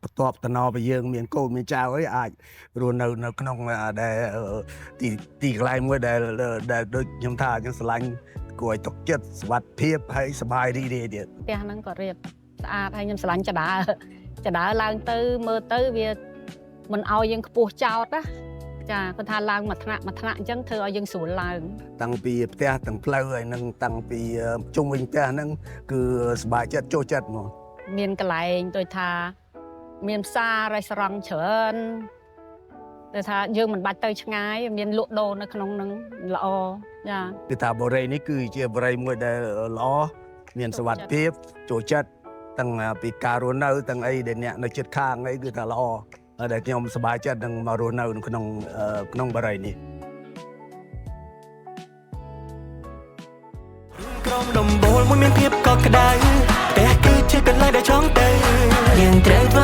បន្ទាប់តំណពីយើងមានកូនមានចៅអីអាចរស់នៅនៅក្នុងដែលទីទីកន្លែងមួយដែលដែលដូចខ្ញុំថាខ្ញុំស្រឡាញ់គួរឲ្យទុកចិត្តសុវត្ថិភាពហើយសប្បាយរីករាយទៀត ផ្ទះហ្នឹងក៏រៀបស្អាតហើយខ្ញុំស្រឡាញ់ចដើចដើឡើងទៅមើលទៅវាមិនឲ្យយើងខ្ពស់ចោតណាចាគាត់ថាឡើងមួយថ្នាក់មួយថ្នាក់អញ្ចឹងធ្វើឲ្យយើងស្រួលឡើង តាំងពីផ្ទះទាំងផ្លូវហើយនឹងតាំងពីជុំវិញផ្ទះហ្នឹងគឺសប្បាយចិត្តចូលចិត្តហ្មង មានកន្លែងដូចថាមានផ្សាររេស្តូរ៉ង់ច្រើនដូចថាយើងមិនបាច់ទៅឆ្ងាយមានលក់ដូរនៅក្នុងហ្នឹងល្អចា គឺថាបរិយនេះគឺជាបរិយមួយដែលល្អមានសុវត្ថិភាពចូលចិត្តទាំងពីការរស់នៅទាំងអីដែលអ្នកនៅជិតខាងអីគឺថាល្អហើយដែលខ្ញុំសប្បាយចិត្តនឹងមករស់នៅក្នុងក្នុងបរិយនេះ ក្រុមដំបូលមួយមានភាពកក់ក្ដៅផ្ទះគឺជាកន្លែងដែលចង់ទៅ យើងត្រូវធ្វើ